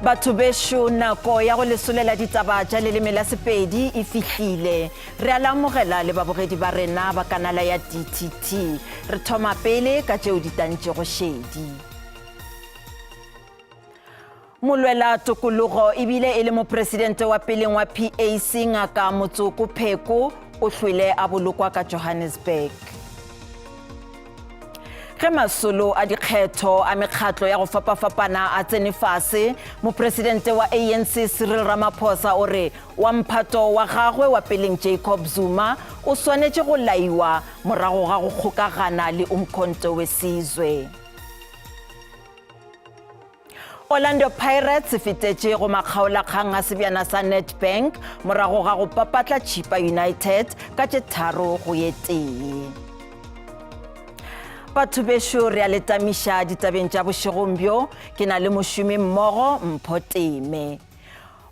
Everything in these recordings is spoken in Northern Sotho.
Batho bešo, nako ya go le solela ditaba tša leleme la Sepedi e fihlile. Re a le amogela le babogedi ba rena ba kanala ya DTT. Re thoma pele ka tšeo di tantšego šedi. Molwela tokologo ebile e le mopresidente wa peleng wa PAC Ngaka Motsoko Pheko o hlwele a bolokwa ka Johannesburg. Ge masolo a dikgetho a mekgatlo ya go fapafapana a tsene fase, mopresidente wa ANC Cyril Ramaphosa o re wa mphato wa gagwe wa peleng Jacob Zuma o swanetše go laiwa morago ga go kgokagana le Umkhonto weSizwe. Orlando Pirates e fetetše go makgaolakgang a sebjana sa Nedbank morago ga go papatla Chippa United ka tše 3 go ye tee. Batho bešo re a le tamiša ditabeng tša bošegong bjo, ke na le mošomi mmogo Mpho Teme.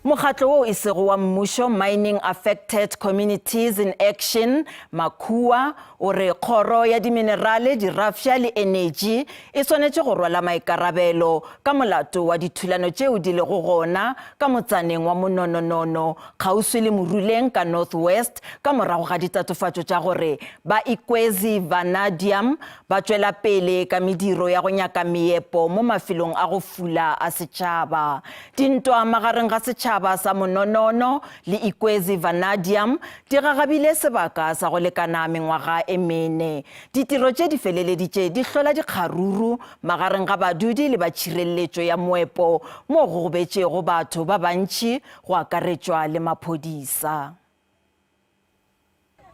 Mokgatlo wo e sego wa mmušo Mining Affected Communities in Action, MACUA, o re Kgoro ya Diminerale, Dirafša le Enetši e swanetše go rwala maikarabelo ka molato wa dithulano tšeo di lego gona ka motsaneng wa Monononono kgauswi le Moruleng ka North West ka morago ga ditatofatšo tša gore ba Ikwezi Vanadium ba tšwela pele ka mediro ya go nyaka meepo mo mafelong a go fula a setšhaba. Dintwa magareng ga setšhaba sa Mononono le Ikwezi Vanadium di gagabile sebaka sa go lekana mengwaga e mene. Ditiro tše di feleleditše di hlola dikgaruru magareng ga badudi le ba tšhireletšo ya moepo moo go gobetšego batho ba bantši go akaretšwa le maphodisa.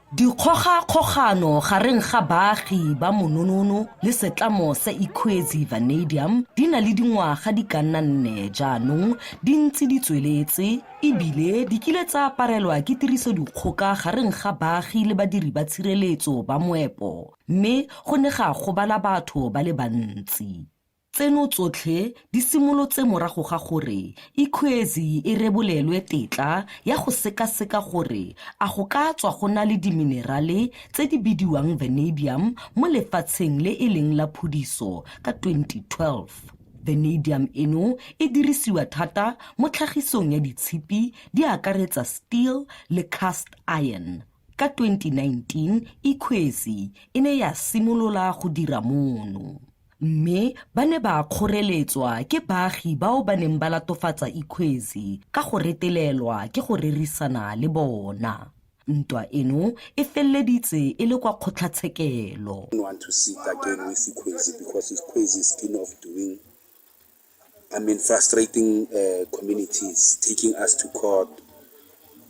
Dikgogakgogano gareng ga baagi ba Mononono le setlamo sa Ikhwezi Vanadium di na le dingwaga di ka nna nne jaanong di ntse di tsweletse e bile di kile tsa aparelwa ke tirisodikgoka gareng ga baagi le badiri ba tshireletso ba moepo mme go ne ga gobala batho ba le bantsi. Tseno tsotlhe di simolotse morago ga gore Ikhwezi e rebolelwe tetla ya go sekaseka gore a go ka tswa go na le diminerale tse di bidiwang vanadium mo lefatsheng le e leng la phudiso ka 2012. Vanadium eno e dirisiwa thata mo tlhagisong ya ditshipi di akaretsa steel le cast iron. Ka 2019 Ikhwezi e ne ya simolola go dira mono. Mme ba ne ba kgoreletswa ke baagi bao ba neng ba latofatsa Ikhwezi ka go retelelwa ke go rerisana le bona. Ntwa eno e feleleditse e le kwa kgotlatshekelo. want to sit again with Ikhwezi because Ikhwezi is keen of doing, I mean, frustrating uh, communities, taking us to court,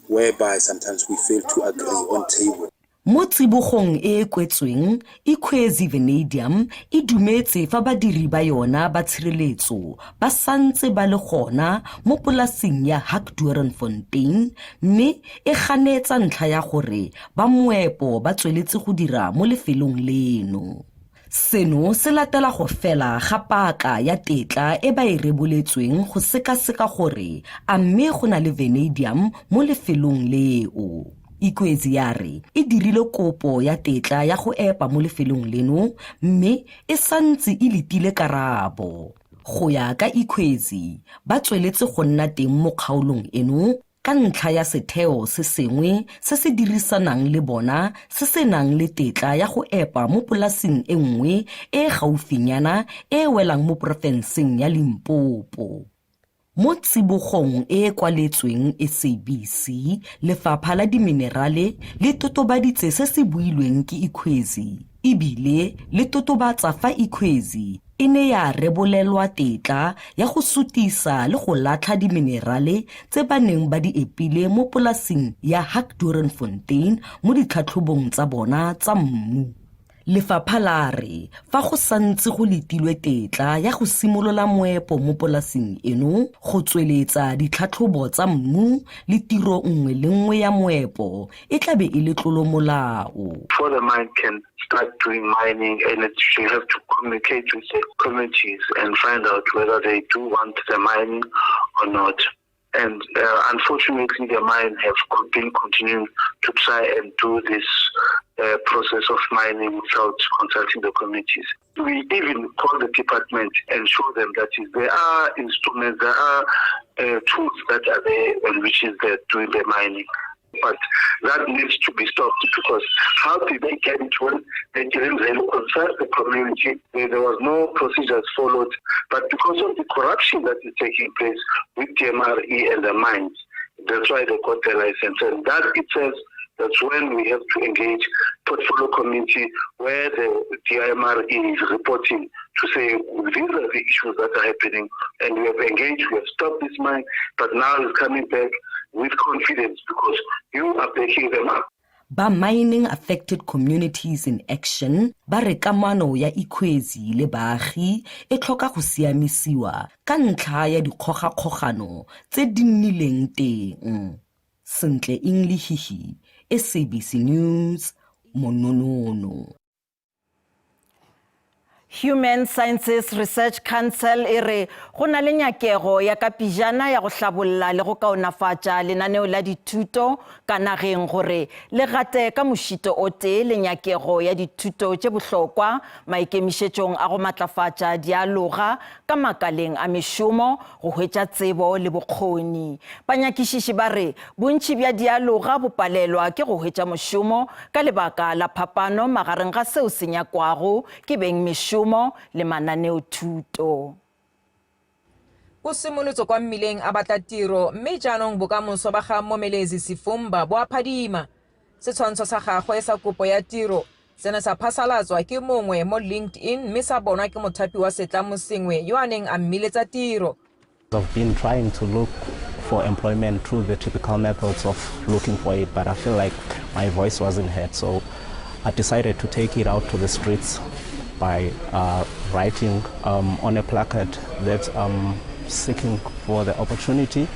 whereby sometimes we fail to agree on table. Mo tsibogong e e kwetsweng, Ikhwezi Vanadium e dumetse fa badiri ba yona ba tshireletso ba santse ba le gona mo polasing ya Hakdoornfontein mme e ganetsa ntlha ya gore ba moepo ba tsweletse go dira mo lefelong leno. Seno se latela go fela ga paka ya tetla e ba e reboletsweng go sekaseka gore a mme go na le vanadium mo lefelong leo. Ikwezi ya re e dirile kopo ya tetla ya go epa mo lefelong leno mme e santse e letile karabo. Go ya ka Ikhwezi, ba tsweletse go nna teng mo kgaolong eno ka ntlha ya setheo se sengwe se se dirisanang le bona se se nang le tetla ya go epa mo polasing e nngwe e e gaufinyana e e welang mo porofenseng ya Limpopo. Mo tsibogong e e kwaletsweng SABC, Lefapha la Diminerale le totobaditse se se builweng ke Ikhwezi e bile le totobatsa fa Ikhwezi e ne ya rebolelwa tetla ya go sutisa le go latlha diminerale tse ba neng ba di epile mo polasing ya Hakdoornfontein mo ditlhatlhobong tsa bona tsa mmu. Lefapha la re fa go santse go letilwe tetla ya go simolola moepo mo polasing eno go tsweletsa ditlhatlhobo tsa mmu le tiro nngwe le nngwe ya moepo e tla be e le tlolomolao. Before the mine can start doing mining and it, you have to communicate with the communities and find out whether they do want the mining or not. And uh, unfortunately, the mine have been continuing to try and do this. uh, process of mining without consulting the communities. We even call the department and show them that there are instruments, there are uh, tools that are there and which is there doing the mining. But that needs to be stopped because how did they get it when they didn't really consult the community? There was no procedures followed. But because of the corruption that is taking place with DMRE and the mines, that's why they got the license. And that itself that's when we have to engage portfolio committee where the DIMRE is reporting to say these are the issues that are happening and we have engaged, we have stopped this mine, but now it's coming back with confidence because you are backing them up. Ba Mining Affected Communities in Action ba re kamano ya Ikhwezi le baagi e tlhoka go siamisiwa ka ntlha ya dikgogakgogano tse di nnileng teng. Sentle Inglihihi, SABC News, Mononono. Human Sciences Research Council e re go na le nyakego ya ka pejana ya go hlabolla le go kaonafatša lenaneo la dithuto ka nageng gore le gate ka mošito o tee le nyakego ya dithuto tše bohlokwa maikemišetšong a go matlafatša dialoga ka makaleng a mešomo go hwetša tsebo le bokgoni. Banyakišiši ba re bontši bja dialoga bo palelwa ke go hwetša mošomo ka lebaka la phapano magareng ga seo se nyakwago ke bengmešomo le mananeothuto. O simolotse kwa mmileng a batla tiro mme jaanong bokamoso ba ga Momelezi Sifumba bo a phadima. Setshwantsho sa gagwe sa kopo ya tiro se ne sa phasalatswa ke mongwe mo LinkedIn mme sa bonwa ke mothapi wa setlamo sengwe yo a neng a mmiletsa tiro. I've been trying to look for employment through the typical methods of looking for it, but I feel like my voice wasn't heard. So I decided to take it out to the streets by uh, writing um, on a placard that I'm seeking for the opportunity,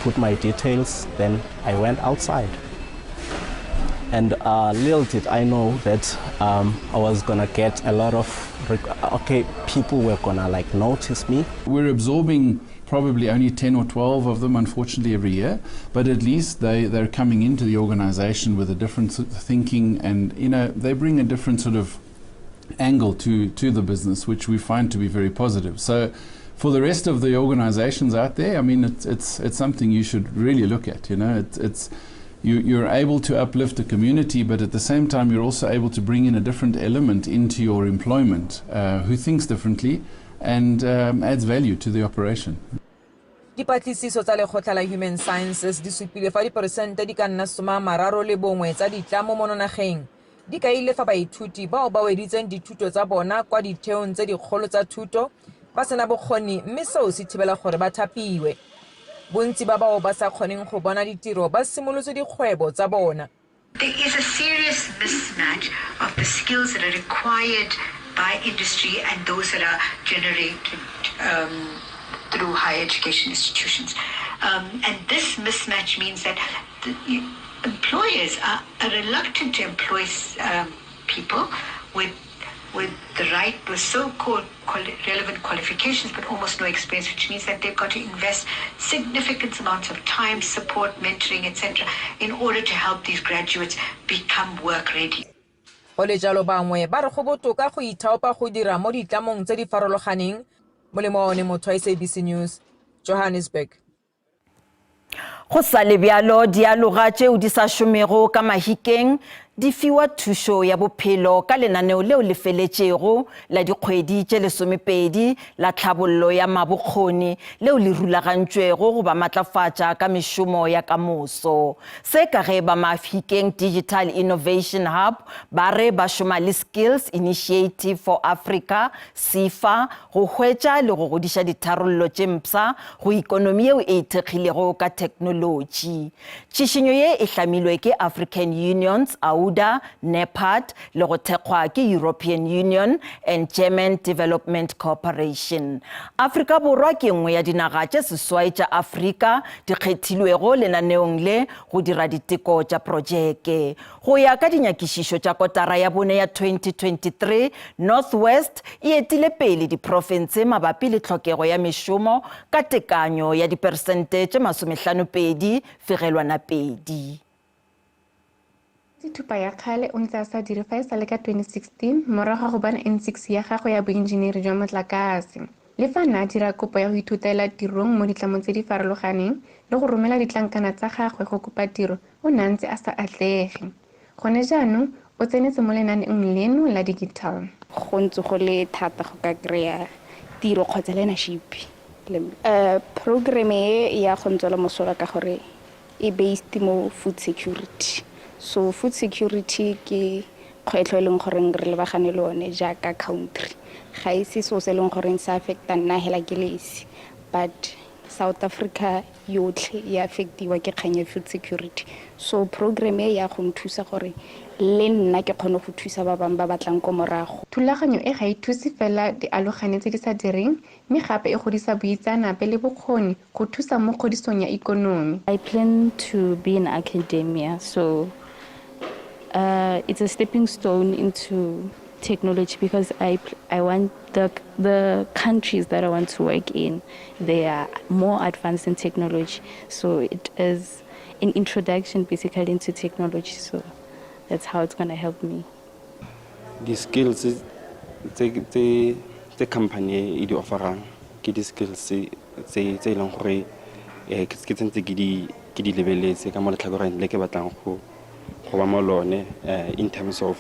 put my details, then I went outside. And uh, little did I know that um, I was gonna get a lot of, okay, people were gonna like notice me. We're absorbing probably only 10 or 12 of them, unfortunately, every year. But at least they, they're coming into the organization with a different thinking and, you know, they bring a different sort of angle to, to the business, which we find to be very positive. So for the rest of the organizations out there, I mean, it's, it's, it's something you should really look at, you know, it's, it's you, you're able to uplift the community, but at the same time, you're also able to bring in a different element into your employment uh, who thinks differently and um, adds value to the operation. Dipatlisiso tsa lekgotla la Human Sciences di supile fa diperesente di ka nna 31 tsa ditlamo mono nageng di kaile fa baithuti bao ba weditseng dithuto tsa bona kwa ditheong tse dikgolo tsa thuto ba sena bokgoni mme seo se thibela gore ba thapiwe. Bontsi ba bao ba sa kgoneng go bona ditiro ba simolotse dikgwebo tsa bona. There is a serious mismatch of the skills that are required by industry and those that are generated um, through higher education institutions. Um, and this mismatch means that the, employers are, are reluctant to employ um, people with with the right, with so-called quali relevant qualifications, but almost no experience, which means that they've got to invest significant amounts of time, support, mentoring, etc., in order to help these graduates become work ready. Go le jalo bangwe ba re go botoka go ithaopa go dira mo ditlamong tse di farologaneng. Molemo wa one motho wa SABC News, Johannesburg. Go sa le bjalo, dialoga tšeo di sa šomego ka Mahikeng di fiwa thušo ya bophelo ka lenaneo leo le feletšego la dikgwedi tše lesomepedi la tlhabollo ya mabokgoni leo le rulagantšwego go ba matlafatša ka mešomo ya ka moso. Se ka ge ba Mahikeng Digital Innovation Hub ba re ba šoma le Skills Initiative for Africa, SIFA, go hwetša le go godiša ditharollo tše mpsha go ikonomi yeo e ithekgilego ka theknolotši. Tšhišinyo ye e hlamilwe ke African Union's AUDA, NEPAD le go thekgwa ke European Union and German Development Cooperation. Afrika Borwa ke nngwe ya dinaga tše seswai tša Afrika di kgethilwego lenaneong le go dira diteko tša projeke. Go ya ka dinyakišišo tša kotara ya bone ya 2023, North West e etile pele diprofense mabapi le tlhokego ya mešomo ka tekanyo ya diperesente tše masomehlano-pedi fegelwana pedi. Thupa ya kgale o ntse a sa dire fa e sa le ka 2016 morago ga go bona N6 ya gagwe ya boinjinere jwa motlakase. Le fa a ne a dira kopo ya go ithutela tirong mo ditlamong tse di farologaneng le go romela ditlankana tsa gagwe go kopa tiro, o ne a ntse a sa atlege. Gone jaanong o tsenetse mo lenaneong leno la digital. Go ntse go le thata go ka kry-a tiro kgotsa learnership. Programme e ya go ntswela mosola ka gore e based mo food security. So food security ke kgwetlho e leng goreng re lebagane le one jaaka country. Ga e se seo se e leng goreng se affecta nna hela ke le esi but South Africa yotlhe e affectiwa ke kgang ya food security. So programme e ya go nthusa gore le nna ke kgone go thusa ba bangwe ba ba tlang ko morago. Thulaganyo e ga e thuse fela dialogane tse di sa direng mme gape e godisa boitseanape le bokgoni go thusa mo kgodisong ya ikonomi. I plan to be in academia, so uh, it's a stepping stone into technology because I, I want the, the countries that I want to work in, they are more advanced in technology. So it is an introduction basically into technology. So that's how it's going to help me. Di-skills tse tse tse company e di offerang ke di-skills tse tse e leng gore eh, ke ke tsentse ke di ke di lebeletse ka mo letlhakoreng le ke batlang go go ba mo lone eh, in terms of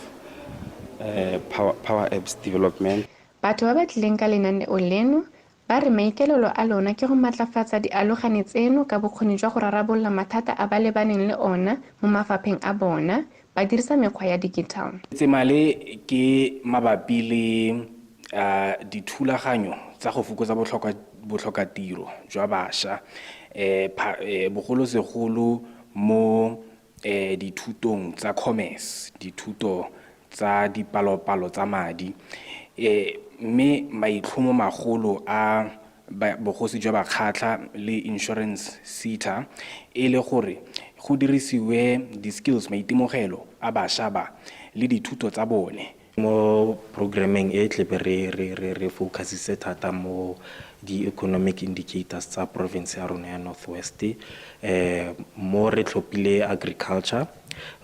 eh, power, power apps development. Batho ba ba tlileng ka lenaneo leno ba re maikaelelo a lona ke go matlafatsa dialogane tseno ka bokgoni jwa go rarabolola mathata a ba lebaneng le ona mo mafapheng a bona ba dirisa mekgwa ya digital. Tsema le ke mabapi le dithulaganyo tsa go fokotsa botlhokatiro jwa bašwa, bogolosegolo mo dithutong tsa commerce, dithuto tsa dipalopalo tsa madi, mme maitlhomomagolo a bogosi jwa Bakgatla le Insurance SETA e le gore go dirisiwe di-skills, maitemogelo a bašwa ba le dithuto tsa bone. Mo programmeng e tlebe re re re re focusitse thata mo di-economic indicators tsa province ya rona ya North West. Eh, mo re tlhophile agriculture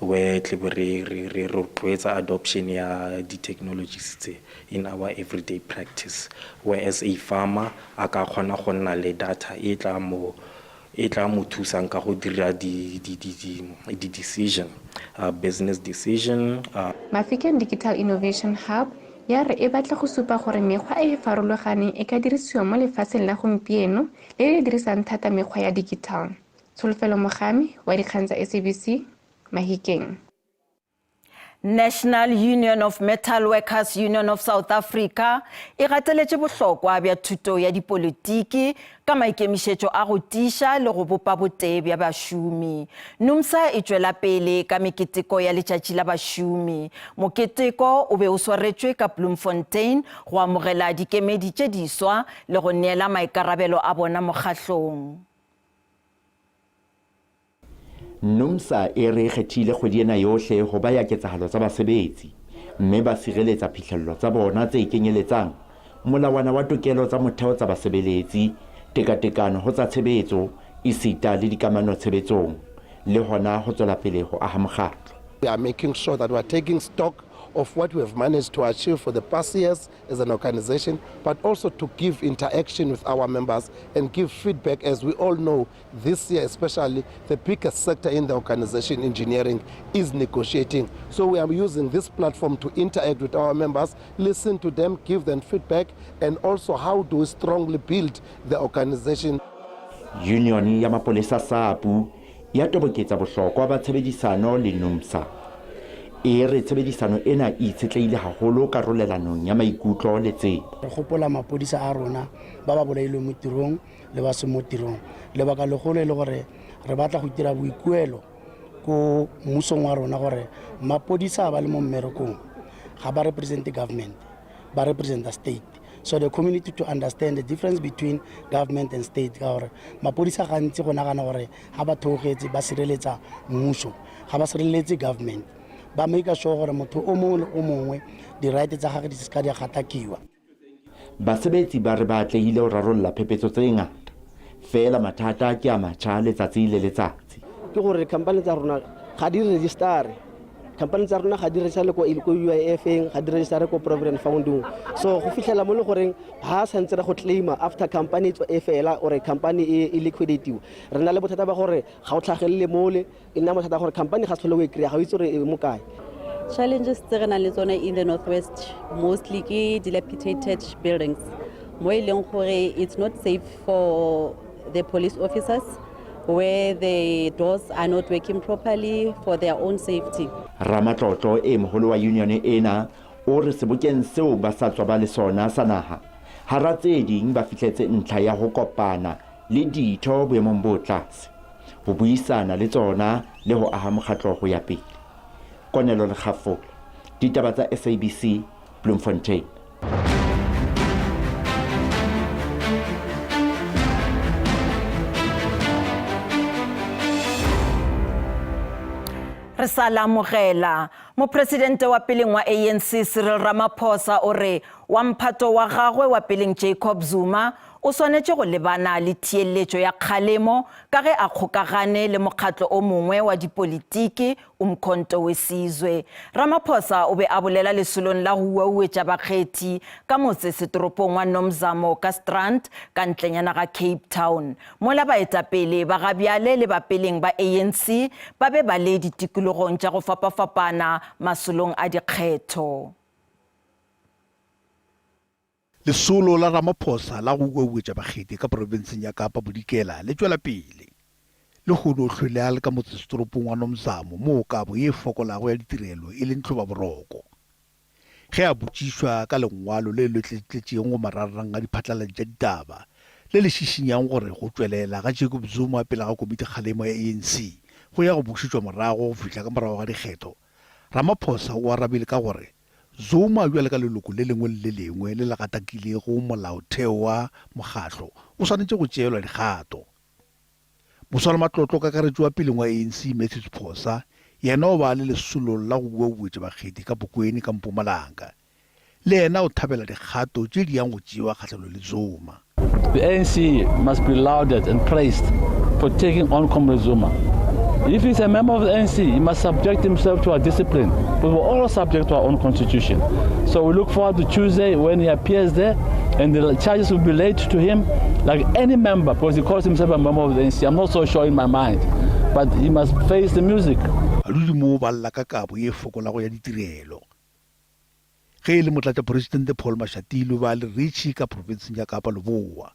where tlebe re re re rotloetsa adoption ya di-technologies tse in our everyday practice. Whereas a farmer a ka kgona go nna le data e tla mo e tla mo thusang ka go dira di di di di di decision uh, business decision uh, Mafikeng Digital Innovation Hub ya re e batla go supa gore mekgwa e e farologaneng e ka dirisiwa mo lefatsheng la gompieno le le dirisang thata mekgwa ya digital. Tsholofelo Mogami wa dikgang tsa SABC, Mahikeng. National Union of Metal Workers Union of South Africa e gateletše bohlokwa bja thuto ya dipolitiki ka maikemišetšo a go tiiša le go bopa botee bja bašomi. NUMSA e tšwela pele ka meketeko ya Letšatši la Bašomi. Moketeko o be o swaretšwe ka Bloemfontein go amogela dikemedi tše diswa le go neela maikarabelo a bona mokgahlong. NUMSA e re kgethile kgwedi ena yohle ho ba ya ketsahalo tsa basebetsi mme ba sireletsa phihlello tsa bona tse kenyeletsang Molawana wa Tokelo tsa Motheo tsa Basebeletsi, tekatekano ho tsa tshebetso esita le dikamano tshebetsong le hona ho tswela pele ho aha mokgatlo. We are making sure that we are taking stock of what we have managed to achieve for the past years as an organization, but also to give interaction with our members and give feedback. As we all know, this year especially, the biggest sector in the organization, engineering, is negotiating. So we are using this platform to interact with our members, listen to them, give them feedback, and also how do we strongly build the organization. Union ya mapolesa SAPU ya toboketsa bohlokwa ba tshebedisano le NUMSA. E re tshebedisano ena e itshetlehile haholo karolelanong ya maikutlo le tsebo. Re gopola mapodisa a rona ba ba bolailweng mo tirong le ba seng mo tirong. Lebaka legolo e le gore re batla go dira boikuelo ko mmusong wa rona gore mapodisa ba le mo mmerekong ga ba represent government, ba representa state. So the community to understand the difference between government and state, ka gore mapodisa gantsi go nagana gore ga ba theogetse ba sireletsa mmuso, ga ba sireletse government. Ba make sure gore motho o mongwe le o mongwe di-right tsa gagwe di se ka di a gatakiwa. Basebetsi ba re ba atlehile ho rarolla phephetso tse ngata, feela mathata ke a matjha letsatsi le letsatsi. Ke gore company tsa rona ga di register Company tsa rona ga di register ko ko UIF-eng, ga di register ko Provident Fund-ong. So go fitlhela mo le goreng ha santse re go claima after company e fela or company e, e liquidatiwa. Re na le bothata ba gore ga o tlhagelele mole, e nna bothata gore company ga se tlhole o e kry-a, ga o itse gore e mo kae. Challenges tse re nang le tsone in the northwest mostly ke dilapidated buildings mo e leng gore it's not safe for the police officers where the doors are not working properly for their own safety. Ramatlotlo e moholo wa union ena o re sebokeng seo ba sa tswa ba le sona sa naha, hara tse ding ba fihletse ntlha ya ho kopana le ditho boemong bo tlase, ho buisana le tsona le ho aha mokgatlo ho ya pele. Konelo Lekgafola, Ditaba tsa SABC, Bloemfontein. Re sa la amogela. Mopresidente wa peleng wa ANC Cyril Ramaphosa o re wa mphato wa gagwe wa peleng Jacob Zuma o swanetše go lebana le theeletšo ya kgalemo ka ge a kgokagane le mokgatlo o mongwe wa dipolitiki Umkhonto weSizwe. Ramaphosa o be a bolela lesolong la go uauetša bakgethi ka motsesetoropong wa Nomzamo ka Strand ka ntlenyana ga Cape Town, mola baetapele ba gabjale le ba peleng ba ANC ba be ba le ditikologong tša go fapafapana masolong a dikgetho. Lesolo la Ramaphosa la go uauetša bakgethi ka profenseng ya Kapa Bodikela le tšwela pele. Lehono o hlwele a le ka motsesetoropong wa Nomzamo moo kabo ye fokolago ya ditirelo e leng tlhobaboroko. Ge a botšišwa ka lengwalo le lotletletšego go mararang a diphatlalatši tša ditaba le le šišinyang gore go tšwelela ga Jacob Zuma pele ga komitikgalemo ya ANC go ya go bušetšwa morago go fihla ka morago ga dikgetho, Ramaphosa o arabile ka gore Zuma bjalo ka leloko le lengwe le le lengwe le le gatakilego molaotheo wa mokgatlo o swanetše go tšeelwa dikgato. Moswaramatlotlo kakaretšo wa peleng wa ANC Matthews Phosa yena o ba a le lesolong la go buabuetša bakgethi ka Bokweni ka Mpumalanga. Le yena o thabela dikgato tše di yang go tšewa kgahlanong le Zuma. The ANC must be lauded and praised for taking on Comrade Zuma. If he's a member of the ANC, he must subject himself to our discipline. But we're all subject to our own constitution. So we look forward to Tuesday when he appears there and the charges will be laid to him like any member, because he calls himself a member of the ANC. I'm not so sure in my mind, but he must face the music. Badudi moo ba lla ka kabo ye fokolago ya ditirelo. Ge e le Motlatšaporesidente Paul Mashatile o be a le Ritchie ka profenseng ya Kapa Leboa.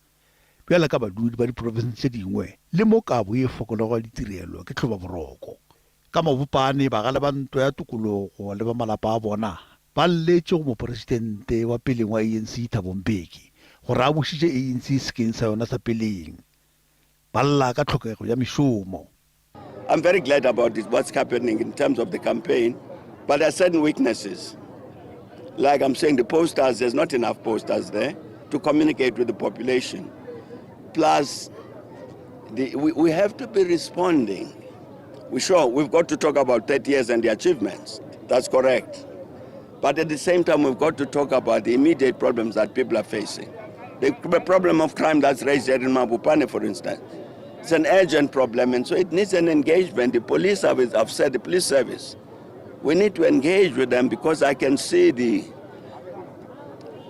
Bjalo ka badudi ba diprofense tše dingwe, le mo kabo ye fokolago ya ditirelo ke tlhobaboroko. Ka Mabopane, bagale ba ntwa ya tokologo le ba malapa a bona ba lletše go moporesidente wa peleng wa ANC Thabo Mbeki gore a bušetše ANC sekeng sa yona sa peleng. Ba lla ka tlhokego ya mešomo. I'm very glad about this, what's happening in terms of the campaign, but there are certain weaknesses. Like I'm saying, the posters, there's not enough posters there to communicate with the population. Plus, the, we, we have to be responding. We sure we've got to talk about 30 years and the achievements. That's correct. But at the same time, we've got to talk about the immediate problems that people are facing. The problem of crime that's raised here in Mabopane, for instance, it's an urgent problem, and so it needs an engagement. The police have, have said, the police service, we need to engage with them because I can see the,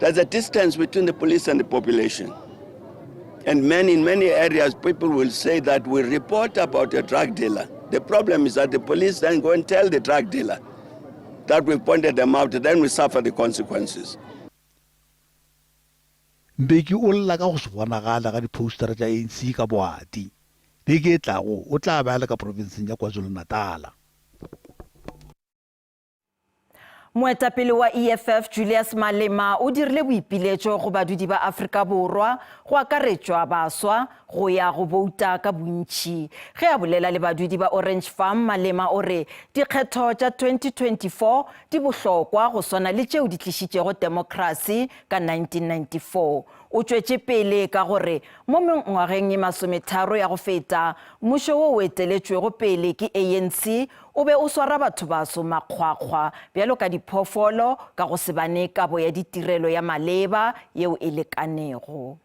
there's a distance between the police and the population. And many, in many areas, people will say that we report about a drug dealer. The problem is that the police then go and tell the drug dealer that we've pointed them out, then we suffer the consequences. Mbeki o lla ka go se bonagale ga diphoustara tša ANC ka boati. Beke e tlago o tla be a le ka profenseng ya KwaZulu-Natala. Moetapele wa EFF Julius Malema o dirile boipiletšo go badudi ba Afrika Borwa go akaretšwa baswa go ya go bouta ka bontši. Ge a bolela le badudi ba Orange Farm, Malema o re dikgetho tša 2024 di bohlokwa go swana le tšeo di tlišitšego temokrasi ka 1994. O tšwetše pele ka gore mo mengwageng ye masometharo ya go feta, mmušo wo o eteletšwego pele ke ANC o be o swara bathobaso makgwakgwa bjalo ka diphoofolo ka go se ba nee kabo ya ditirelo ya maleba yeo e lekanego.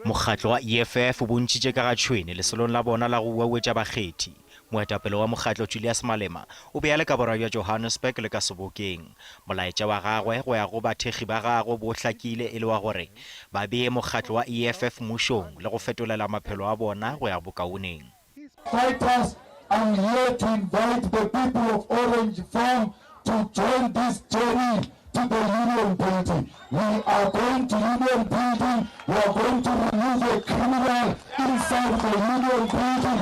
Mokgatlo wa EFF o bontšhitše ka ga tšhwene lesolong la bona la go uauetša bakgethi. Moetapele wa mokgatlo Julius Malema o be a le ka borwa bja Johannesburg le ka Sebokeng. Molaetša wa gagwe go ya go bathekgi ba gagwe bo hlakile e le wa gore ba bee mokgatlo wa EFF mmušong le go fetolela maphelo a bona go ya bokaoneng. Fighters, I'm here to invite the people of Orange Farm to join this journey to the union building. We are going to union building. We are going to remove a criminal inside the union building.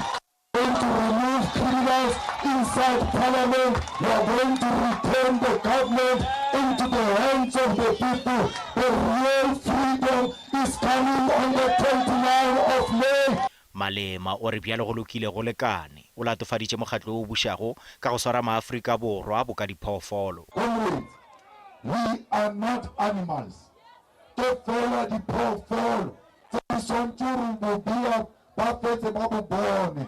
Going to remove criminals inside parliament. We are going to return the government into the hands of the people. The real freedom is coming on the 29th of May. Malema o re bjalo go lokile go lekane. O latofaditše mokgatlo wo o bušago ka go swara maAfrika Borwa boka diphoofolo. Comrades, we are not animals. Ke fela diphoofolo tse di swantše re bo bea ba fetse ba bo bone.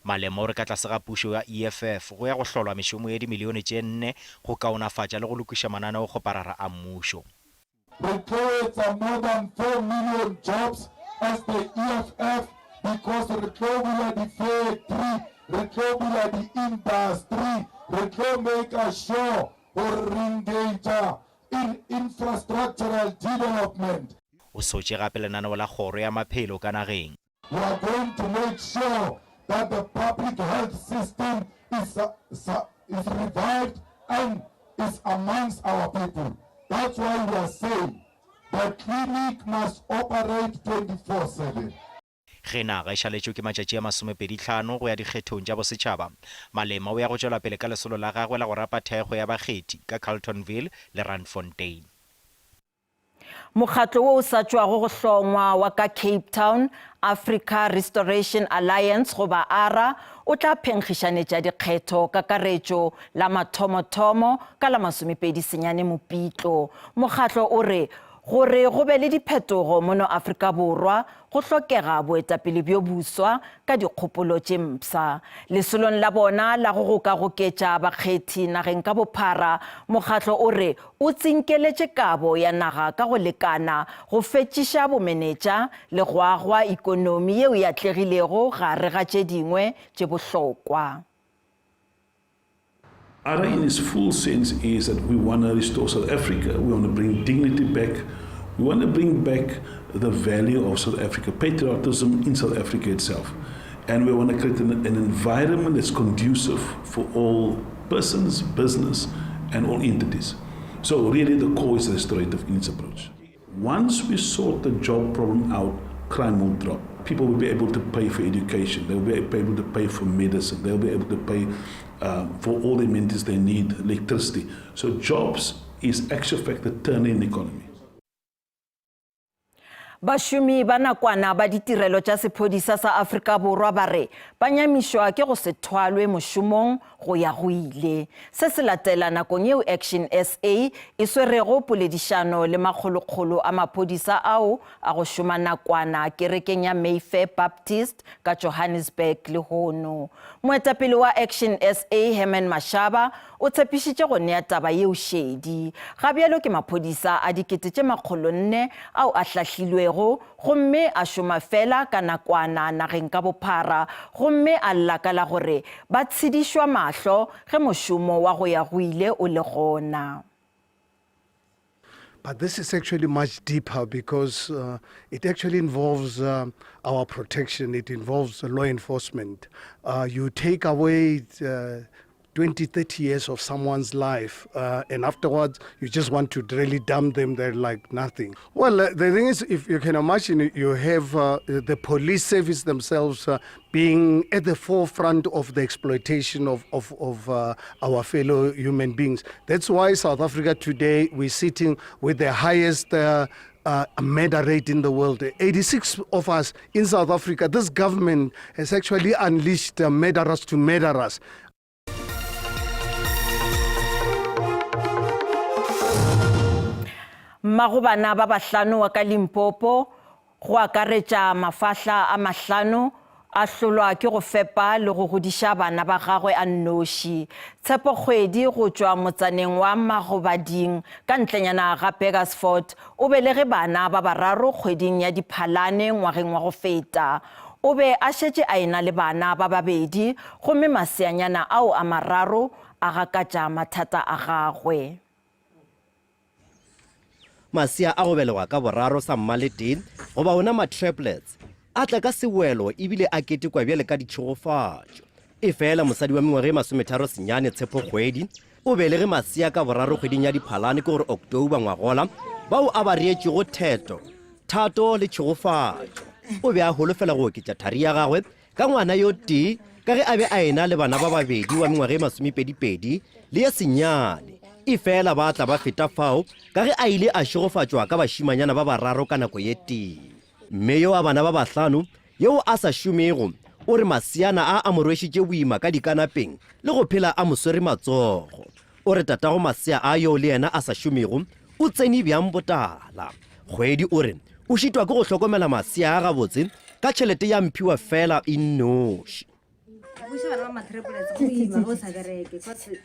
Malema o re ka tlase ga pušo ya EFF go ya go hlolwa mešomo ye dimilione tše nne go kaonafatša le go lokiša mananeokgoparara a mmušo. Re tlo etsa more than 4 million jobs as the EFF because re tlo bula di-factory, re tlo bula di-industry, re tlo maker sure gore re engage in infrastructural development. O sotše gape lenaneo la Kgoro ya Maphelo ka nageng. We are going to make sure that the public health system is, is revived and is amongst our people. That's why we are saying the clinic must operate 24/7. Ge naga e šaletšwe ke matšatši a masomepedihlano go ya dikgethong tša bosetšhaba, Malema o ya go tšwela pele ka lesolo la gagwe la go rapa thekgo ya bakgethi ka Carltonville le Randfontein. Mokgatlo wo o sa tšwago go hlongwa wa ka Cape Town, Africa Restoration Alliance goba ARA, o tla phenkgišanetša dikgetho kakaretšo la mathomothomo ka la 29 Mopitlo. Mokgatlo o re gore go be le diphetogo mono Afrika Borwa go hlokega boetapele bjo boswa ka dikgopolo tše mpsha. Lesolong la bona la go gokagoketša bakgethi nageng ka bophara, mokgatlo o re o tsinkeletše kabo ya naga ka go lekana, go fetšiša bomenetša le go agwa ikonomi yeo e atlegilego gare ga tše dingwe tše bohlokwa. ARA in its full sense is that we want to restore South Africa. We want to bring dignity back. We want to bring back the value of South Africa, patriotism in South Africa itself. And we want to create an, an environment that's conducive for all persons, business, and all entities. So really the core is restorative in its approach. Once we sort the job problem out, crime will drop. People will be able to pay for education. They'll be able to pay for medicine. They'll be able to pay uh, for all the amenities they need, electricity. So jobs is actual fact the turning the economy. Bašomi ba nakwana ba ditirelo tša sephodisa sa Afrika Borwa ba re ba nyamišwa ke go se thwalwe mošomong go ya go ile. Se se latela nakong yeo Action SA e swerego poledišano le makgolokgolo a maphodisa ao a go šoma nakwana kerekeng ya Mayfair Baptist ka Johannesburg lehono. Moetapele wa Action SA Herman Mashaba o tshepišitše go nea taba yeo šedi. Ga bjalo ke maphodisa a 400 ao a hlahlilwego gomme a šoma fela ka nakwana nageng ka bophara gomme a lla ka la gore ba tshedišwa mahlo ge mošomo wa go ya go ile o le gona. But this is actually much deeper because uh, it actually involves uh, our protection, it involves law enforcement. Uh, you take away uh, 20, 30 years of someone's life, uh, and afterwards you just want to really dump them there like nothing. Well, uh, the thing is, if you can imagine, you have uh, the police service themselves uh, being at the forefront of the exploitation of, of, of uh, our fellow human beings. That's why South Africa today, we're sitting with the highest uh, uh, murder rate in the world. 86 of us in South Africa, this government has actually unleashed uh, murderers to murder us. Mmagobana ba bahlano wa ka Limpopo, go akaretša mafahla a mahlano, a hlolwa ke go fepa le go godiša bana ba gagwe a nnoši. Tshepo Kgwedi go tšwa motsaneng wa Magobading ka ntlenyana ga Burgersfort o belege bana ba bararo kgweding ya Diphalane ngwageng wa go feta. O be a šetše a e-na le bana ba babedi gomme maseanyana ao a mararo a gakatša mathata a gagwe. Masea a go belegwa ka boraro sa mmaletee goba ona ma-triplets a tla ka sewelo ebile a ketekwa bjale ka ditšhegofatšo. Efela mosadi wa mengwaga e 39 Tshepo Kgwedi o belege masea ka boraro kgweding ya Diphalane ke gore October ngwagola bao a ba reetšego Theto, Thato le Tšhegofatšo. O be a holofela go oketša thari ya gagwe ka ngwana yo tee ka ge a be a ena le bana ba babedi wa mengwaga e masomepedipedi le ye senyane. Efela ba tla ba feta fao ka ge a ile a šegofatšwa ka bašimanyana ba bararo ka nako ye tee. Mme yo wa bana ba bahlano yo a sa šomego o re maseana a a mo rwešitše boima ka dikanapeng le go phela a mo swere matsogo. O re tatago masea a yo le yena a sa šomego o tsene bjang botala. Kgwedi o re o šitwa ke go hlokomela masea a gabotse ka tšhelete ya mphiwa fela e nnoši. Buša bana ba matriplets go ima ge o sa bereke cause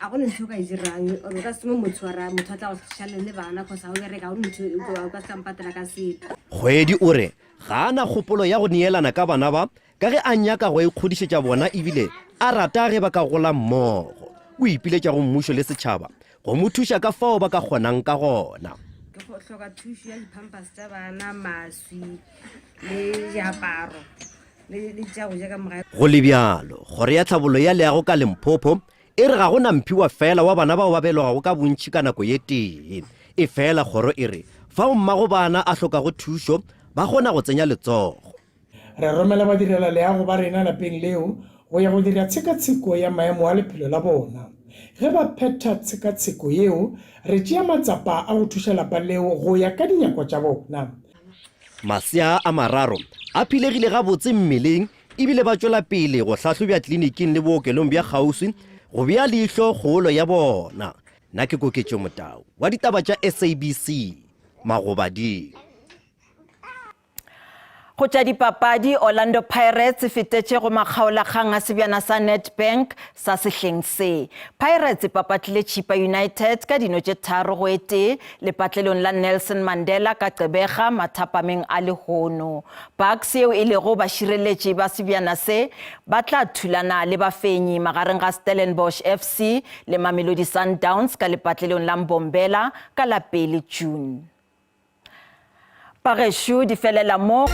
a go ne ntho o ka e dirang or o ka se motho wa ra motho a tla go šale le bana cause ga o bereka ga o ne ntho o ka se tlampatela ka sepe. Kgwedi o re ga a na kgopolo ya go neelana ka bana ba ka ge a nyaka go ikgodišetša bona ebile a rata ge ba ka gola mmogo. O ipiletša go mmušo le setšhaba go mo thuša ka fao ba ka kgonang ka gona. Ke go hloka thušo ya di-pampers tša bana, maswi le diaparo le le tša go ja ka mogae. Go le bjalo, Kgoro ya Tlhabollo ya Leago ka Limpopo e re ga go na mphiwa feela wa bana bao ba belegwago ka bontši ka nako ye tee. Efela kgoro e re fao mmago bana a hlokago thušo ba kgona go tsenya letsogo. Re romela badirelaleago ba rena lapeng leo go ya go dira tshekatsheko ya maemo a lephelo la bona. Ge ba phetha tshekatsheko yeo, re tšea matsapa a go thuša lapa leo go ya ka dinyakwa tša bona. Masea a mararo a philegile gabotse mmeleng ebile ba tšwela pele go hlahlobja kliniking le bookelong bja kgauswi go bea leihlo kgolo ya bona. Nna ke Koketšo Motau wa ditaba tša SABC, Magobading. Go tša dipapadi, Orlando Pirates e fetetše go makgaolakgang a sebjana sa Nedbank sa sehleng se. Pirates e papatlile Chippa United ka dino tše tharo go e tee lepatlelong la Nelson Mandela ka Gqeberha mathapameng a lehono. Bucks yeo e lego bašireletši ba sebjana se ba tla thulana le bafenyi magareng ga Stellenbosch FC le Mamelodi Sundowns ka lepatlelong la Mbombela ka la pele June. Bagešo di felela mo.